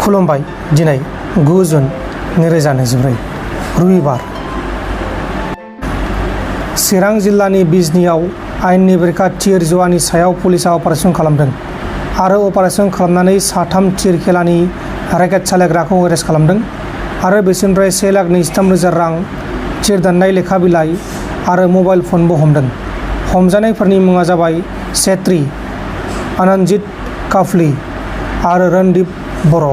खुलुमबाय दिनै 9 जुन 2024 रबिबार चिरां जिल्लानि बिजनीआव आयेननि बेरेखा थिर जुवानि सायाव पुलिसा अपारेसन खालामदों आरो अपारेसन खालामनानै 3 थिर खेलानि रेकेट सालायग्राखौ एरेस्ट खालामदों आरो बिसोरनिफ्राय 1,23,000 रां थिर दाननाय लेखा बिलाइ आरो मबाइल फनबो हमदों। हमजानायफोरनि मुङा जाबाय सेत्री, आनंदजित काफली आरो रणदीप बर'।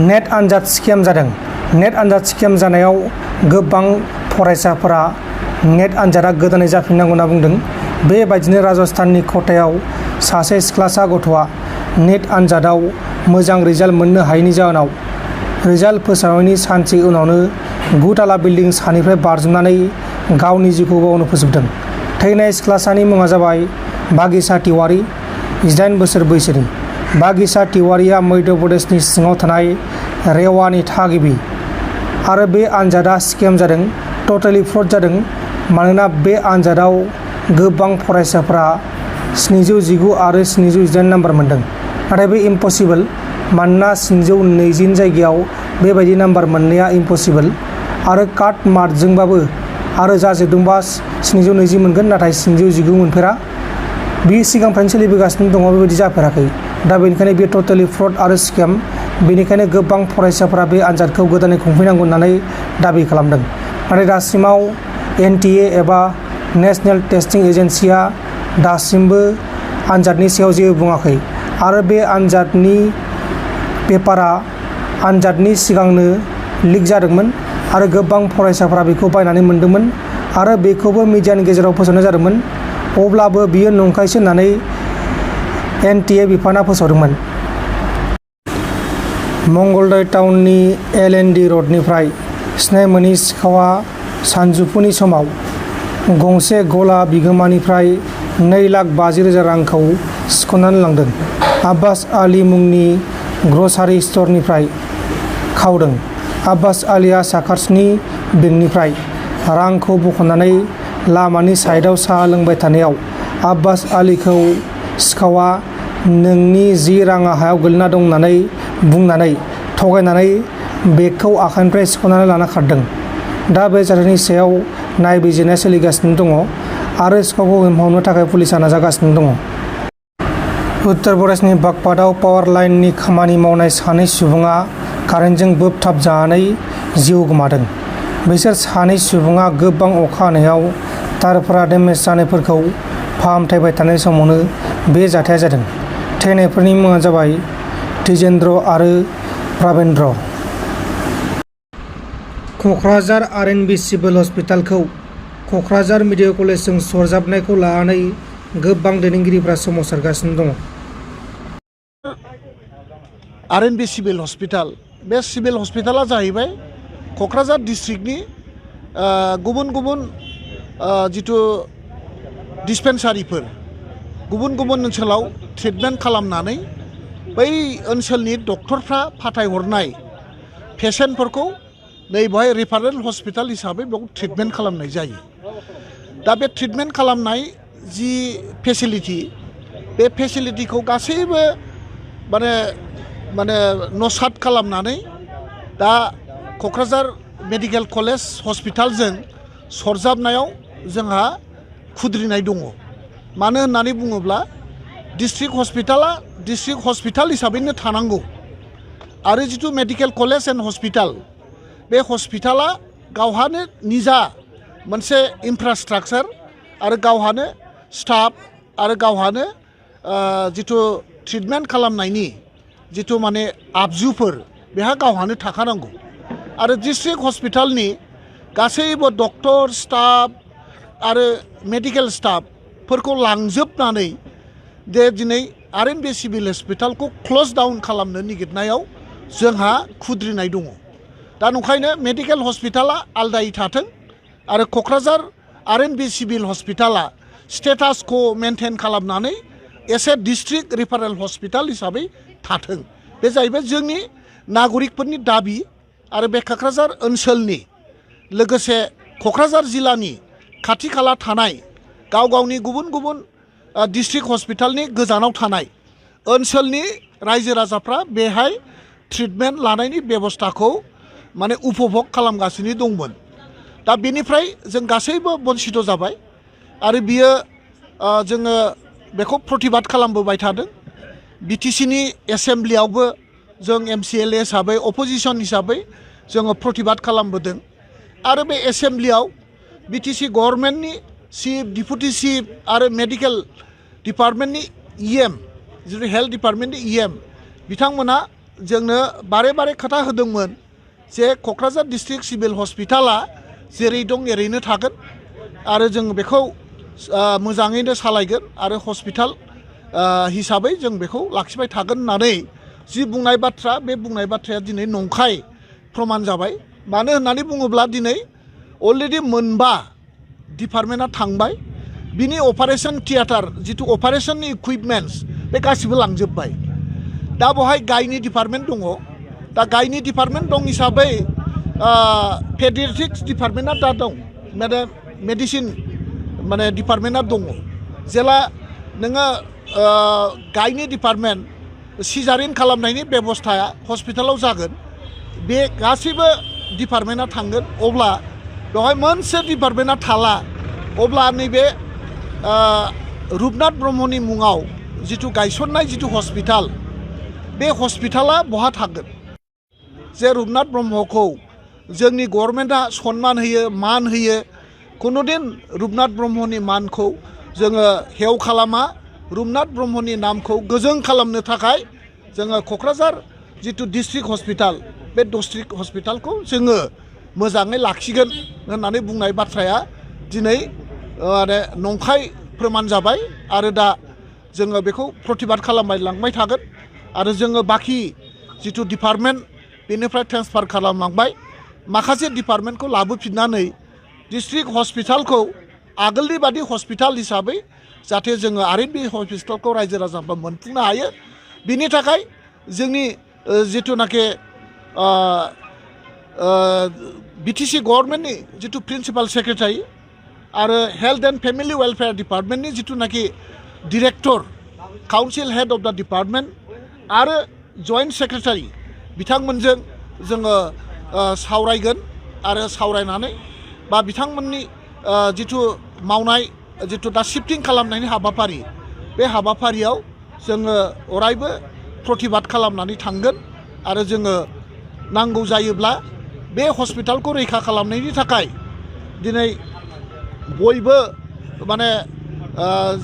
नेट आनजाद स्केम जादों। नेट आनजाद स्केम जानायाव गोबां फरायसाफोरा नेट आनजादा गोदानै जाफिननांगौ होनना बुंदों। बेबायदिनो राजस्थाननि क'टायाव सासे सिख्लासा गथ'आ नेट आनजादाव मोजां रिजाल्ट मोननो हायैनि जाहोनाव रिजाल्ट फोसावनायनि सानसे उनावनो 9 ताला बिल्डिं सानिफ्राय बारजुमनानै गावनि जिउखौ गावनो फोजोबदों। थैनाय सिख्लासानि मुङा जाबाय बागिसा तिवारी, 18 बोसोर बैसोनि। बागिसा तिवारीया मध्य प्रदेशनि सिङाव थानाय रेवानि थागिबि आरो बे आनजादा स्केम जादों, टटेलि फ्रड जादों। मानोना बे आनजादाव गोबां फरायसाफोरा 719 आरो 718 नाम्बार मोनदों। नाथाय बे इम्पसिबल, मानोना 720 जायगायाव बेबायदि नाम्बार मोननाया इम्पसिबल आरो काट मार्कजोंबाबो आरो जाजोबदोंबा 720 मोनगोन, नाथाय 719 मोनफेरा। बे सिगांनिफ्रायनो सोलिबोगासिनो दङ, बेबायदि जाफेराखै। दा बेनिखायनो बे टटेलि फ्रड आरो स्केम। बेनिखायनो गोबां फरायसाफोरा बे आनजादखौ गोदानै खुंफैनांगौ होननानै दाबि खालामदों। नाथाय दासिमाव NTA एबा नेशनेल टेस्टिं एजेन्सिया दासिमबो आनजादनि सायाव जेबो बुङाखै आरो बे आनजादनि पेपारा आनजादनि सिगांनो लिक जादोंमोन आरो गोबां फरायसाफोरा बेखौ बायनानै मोन्दोंमोन आरो बेखौबो मिडियानि गेजेराव फोसावनाय जादोंमोन। अब्लाबो बियो नंखायसो होननानै NTA बिफाना फोसावदोंमोन। मंगलदै टाउननि LND र'डनिफ्राय सिनाय मोनै सिखावआ सानजौफुनि समाव गंसे गला बिगोमानिफ्राय 2,50,000 रांखौ सिख'नानै लांदों। आब्बास आली मुंनि ग्रसारि स्ट'रनिफ्राय खावदों। आब्बास आलीआ साखाथिनि बेंकनिफ्राय रांखौ बख'नानै लामानि साइडआव साहा लोंबाय थानायाव आब्बास आलीखौ सिखावआ नोंनि 10 राङा हायाव गोलैना दं होननानै बुंनानै थगायनानै बेगखौ आखाइनिफ्राय सिख'नानै लाना खारदों। दा बे जाथायनि सायाव नायबिजिरनाया सोलिगासिनो दङ आरो सिखावखौ हमनो थाखाय पुलिसा नाजागासिनो दङ। उत्तर प्रदेशनि बागपातआव पावार लाइननि खामानि मावनाय 2 सुबुङा कारेन्टजों बोबथाबजानानै जिउ गोमादों। बिसोर 2 सुबुङा गोबां अखा हानायाव तारफोरा डेमेज जानायफोरखौ फाहामथायबाय थानाय समावनो बे जाथाया जादों। थैनायफोरनि मुङा जाबाय द्विजेन्द्र आरो प्राबेन्द्र। क'क्राझार RNB सिभिल हस्पिटालखौ क'क्राझार मेडिकेल कलेजजों सरजाबनायखौ लानानै गोबां दैदेनगिरिफ्रा सोमावसारगासिनो दङ। RNB सिभिल हस्पिटाल, बे सिभिल हस्पिटाला जाहैबाय क'क्राझार डिस्ट्रिक्टनि गुबुन गुबुन जिथु डिस्पेन्सारिफोर गुबुन गुबुन ओनसोलाव ट्रिटमेन्ट खालामनानै बै ओनसोलनि डक्टरफ्रा फाथायहरनाय पेसेन्टफोरखौ नै बेवहाय रेफारेल हस्पिटाल हिसाबै बेयाव ट्रिटमेन्ट खालामनाय जायो। दा बे ट्रिटमेन्ट खालामनाय जि फेसिलिटि, बे फेसिलिटिखौ गासैबो माने नसात खालामनानै दा क'क्राझार मेडिकेल कलेज हस्पिटालजों सरजाबनायाव जोंहा खुद्रिनाय दङ। मानो होननानै बुङोब्ला डिस्ट्रिक्ट हस्पिटाला डिस्ट्रिक्ट हस्पिटाल हिसाबैनो थानांगौ आरो जिथु मेडिकेल कलेज एन्ड हस्पिटाल, बे हस्पिटाला गावहानो निजा मोनसे इनफ्रास्ट्राक्चार आरो गावहानो स्टाफ आरो गावहानो जिथु ट्रिटमेन्ट खालामनायनि जिथु माने आगजुफोर बेहा गावहानो थाखानांगौ आरो डिस्ट्रिक्ट हस्पिटालनि गासैबो डक्टर स्टाफ आरो मेडिकेल स्टाफफोरखौ लांजोबनानै दिनै RNB सिभिल हस्पिटालखौ क्ल'ज डाउन खालामनो नागिरनायाव जोंहा खुद्रिनाय दङ। दा नंखायनो मेडिकेल हस्पिटाला आलदायै थाथों आरो क'क्राझार RNB सिभिल हस्पिटाला स्टेटासखौ मेनटेन खालामनानै एसे डिस्ट्रिक्ट रेफारेल हस्पिटाल हिसाबै थाथों। बे जाहैबाय जोंनि नागरिकफोरनि दाबि आरो बे क'क्राझार ओनसोलनि लोगोसे क'क्राझार जिल्लानि खाथि खाला थानाय गाव गावनि गुबुन गुबुन डिस्ट्रिक्ट हस्पिटालनि गोजानाव थानाय ओनसोलनि रायजो राजाफ्रा बेहाय ट्रिटमेन्ट लानायनि बेबस्थाखौ माने उपभग खालामगासिनो दंमोन दा बेनिफ्राय जों गासैबो बन्सित जाबाय आरो बियो जोङो बेखौ प्रतिबाद खालामबोबाय थादों बिटिसिनि एसेम्ब्लियावबो जों MCLA हिसाबै अपोजिसन हिसाबै जोङो प्रतिबाद खालामबोदों आरो बे एसेम्ब्लियाव बिटिसि गभर्नमेन्टनि चिफ डिपुटि चिफ आरो मेडिकेल डिपार्टमेन्टनि EM जितु हेल्थ डिपार्टमेन्टनि EM बिथांमोना जोंनो बारे बारे खोथा होदोंमोन जे क'क्राझार डिस्ट्रिक्ट सिभिल हस्पिटाला जेरै दं एरैनो थागोन आरो जों बेखौ मोजाङैनो सालायगोन आरो हस्पिटाल हिसाबै जों बेखौ लाखिबाय थागोन होननानै जि बुंनाय बाथ्रा बे बुंनाय बाथ्राया दिनै नंखाय प्रमान जाबाय मानो होननानै बुङोब्ला दिनै अलरेडि मोनबा डिपार्टमेन्टआ थांबाय बिनि अपारेशन थियेटार जितु अपारेशननि इकुइपमेन्ट्स बे गासिबो लांजोब्बाय दा बेवहाय गायनि डिपार्टमेन्ट दङ दा गायनि डिपार्टमेन्ट दं हिसाबै पेडियाट्रिक्स डिपार्टमेन्टआ दा दं मेडिसिन माने डिपार्टमेन्टआ दङ जेला नोङो गायनि डिपार्टमेन्ट सिजारिन खालामनायनि बेबस्थाया हस्पिटालाव जागोन बे गासैबो डिपार्टमेन्टआ थांगोन अब्ला बेवहाय मोनसे डिपार्टमेन्टआ थाला अब्ला नैबे रुपनाथ ब्रह्मनि मुङाव जितु गायसननाय जितु हस्पिटाल बे हस्पिटाला बहा थागोन जे रुपनाथ ब्रह्मखौ जोंनि गभर्नमेन्टआ सनमान होयो मान होयो कुनुदिन रुपनाथ ब्रह्मनि मानखौ जोङो हेव खालामा रुपनाथ ब्रह्मनि नामखौ गोजों खालामनो थाखाय जोङो क'क्राझार जितु डिस्ट्रिक्ट हस्पिटाल बे डिस्ट्रिक्ट हस्पिटालखौ जोङो मोजाङै लाखिगोन होननानै बुंनाय बाथ्राया दिनै माने नंखाय प्रमान जाबाय आरो दा जोङो बेखौ प्रतिबाद खालामबाय लांबाय थागोन आरो जोङो बाखि जितु डिपार्टमेन्ट बेनिफ्राय ट्रेन्सफार खालामलांबाय माखासे डिपार्टमेन्टखौ लाबोफिननानै डिस्ट्रिक्ट हस्पिटालखौ आगोलनि बादि हस्पिटाल हिसाबै जाहाथे जोङो आरो बे हस्पिटालखौ रायजो राजाफ्रा मोनफुंनो हायो बिनि थाखाय जोंनि जिथुनाखि बिटिसि गभर्नमेन्टनि जितु प्रिन्सिपाल सेक्रेटारि आरो हेल्थ एन्ड फेमिलि वेलफेयार डिपार्टमेन्टनि जिथुनाखि डिरेक्टर काउन्सिल हेड अफ द डिपार्टमेन्ट आरो जइन्ट सेक्रेटारि बिथांमोनजों जोङो सावरायगोन आरो सावरायनानै बा बिथांमोननि जितु मावनाय जितु दा शिफ्टिं खालामनायनि हाबाफारि बे हाबाफारियाव जोङो अरायबो प्रतिबाद खालामनानै थांगोन आरो जोङो नांगौ जायोब्ला बे हस्पिटालखौ रैखा खालामनायनि थाखाय दिनै बयबो माने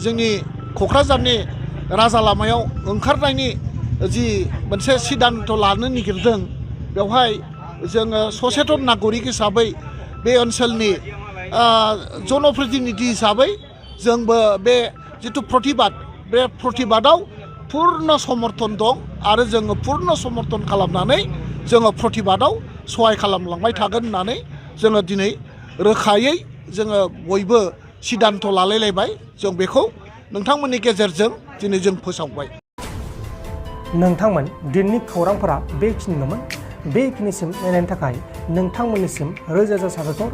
जोंनि क'क्राझारनि राजा लामायाव ओंखारनायनि जि मोनसे सिद्धान्त लानो नागिरदों बेवहाय जोङो सचेतन नागरिक हिसाबै बे ओनसोलनि जनप्रतिनिधि हिसाबै जोंबो बे जितु प्रतिबाद बे प्रतिबादाव पुर्ण समर्थन दं आरो जोङो पुर्ण समर्थन खालामनानै जोङो प्रतिबादाव सहाय खालामलांबाय थागोन होननानै जोङो दिनै रोखायै जोङो बयबो सिद्धान्त लालायलायबाय जों बेखौ नोंथांमोननि गेजेरजों दिनै जों फोसावबाय नोंथांमोन दिनैनि खौरांफोरा बेखिनिल'मोन बेखिनिसिम नायनायनि थाखाय नोंथांमोननिसिम रोजा रोजा साबायखर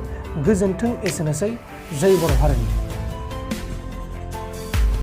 गोजोन्थों एसेनोसै जय बर' हारिनि